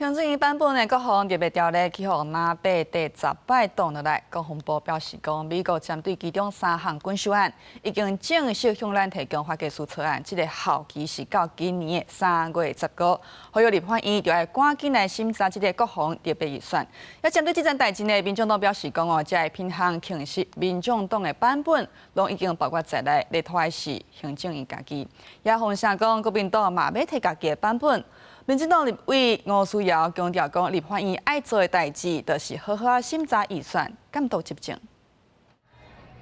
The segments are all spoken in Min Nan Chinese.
行政院版本的國防特別條例去予馬幣第10擺擋落來，國防部表示講，美國針對其中三項軍售案已經正式向咱提供發價書草案，這个效期是到今年的3月15。呼籲立法院就愛趕緊來審查這个國防特別預算。也針對這件代誌呢，民眾黨表示講哦，這个品項確實民眾黨的版本攏已經包括在內，咧拖的是行政院家己。也風聲講，國民黨嘛欲提家己的版本。民進黨立委吳思瑤強調講，立法院愛做的代誌，就是好好仔審查預算，監督執政。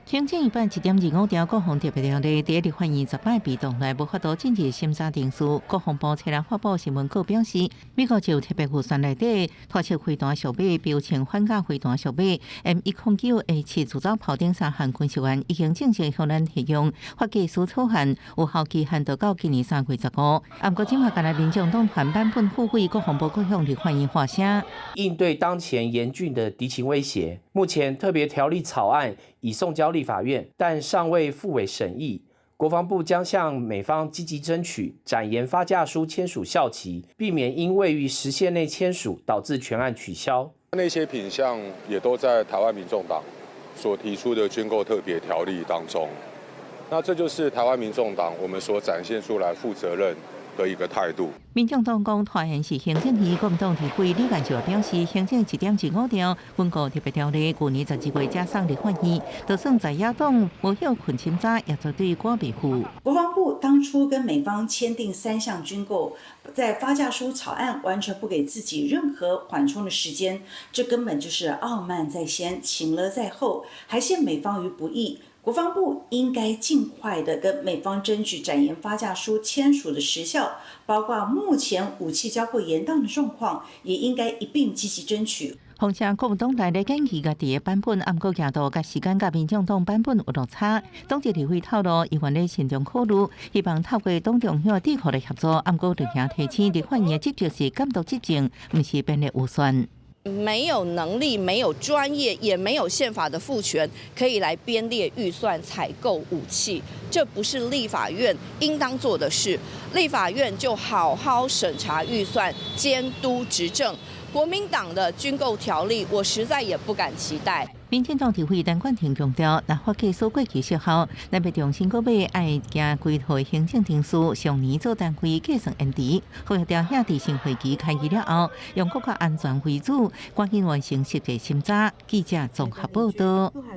行政院版1.25條國防特別條例，佇立法院10擺被擋來，無法度進入審查程序。國防部初日發布新聞稿表示，美國就特別預算內底，拖車飛彈售賣、標槍反甲飛彈售賣、M109A7自走炮等三項軍售案，已經正式向咱提供發價書草案，有效期限到到今年3月15。啊，毋過這馬干焦民進黨團版本付費，國防部閣向立法院發聲。應對當前嚴峻的敵情威脅，目前特別條例草案已送交立法院，但尚未付委審議。國防部將向美方積極爭取展延發價書簽署效期，避免因未於時限內簽署導致全案取消。那些品項也都在台灣民眾黨所提出的軍購特別條例當中。那這就是台灣民眾黨我們所展現出來負責任的一個態度。民進黨講拖延是行政院，國民黨立委李彥秀表示，行政1.25條軍購特別條例，舊年12月才送立法院，就算在野黨無歇睏審查，也絕對趕袂赴。國防部當初跟美方簽訂三項軍購，在發價書草案完全不給自己任何緩衝的時間，這根本就是傲慢在先，情勒在後，還陷美方於不義。國防部應該盡快的跟美方爭取展延發價書簽署的時效，包括目前武器交貨延宕的狀況，也應該一併積極爭取。況且國民黨內咧建議家己的版本，毋過進度佮時間佮民進黨版本有落差。黨籍立委透露，伊願咧慎重考慮，希望透過黨中央智庫來協助。毋過另外提醒，立法院的職責是監督執政，毋是編列預算。沒有能力、沒有專業、也沒有憲法的賦權，可以來編列預算、採購武器，這不是立法院應當做的事。立法院就好好審查預算、監督執政。國民黨的軍購條例，我實在也不敢期待。民進黨立委陳冠廷強調，若發價書過期失效，咱欲重新閣買，愛經規套行政程序，上年做單位計算延遲。呼籲調遐佇新會期開議了後，用國家安全為主，趕緊完成實際審查。記者綜合報道。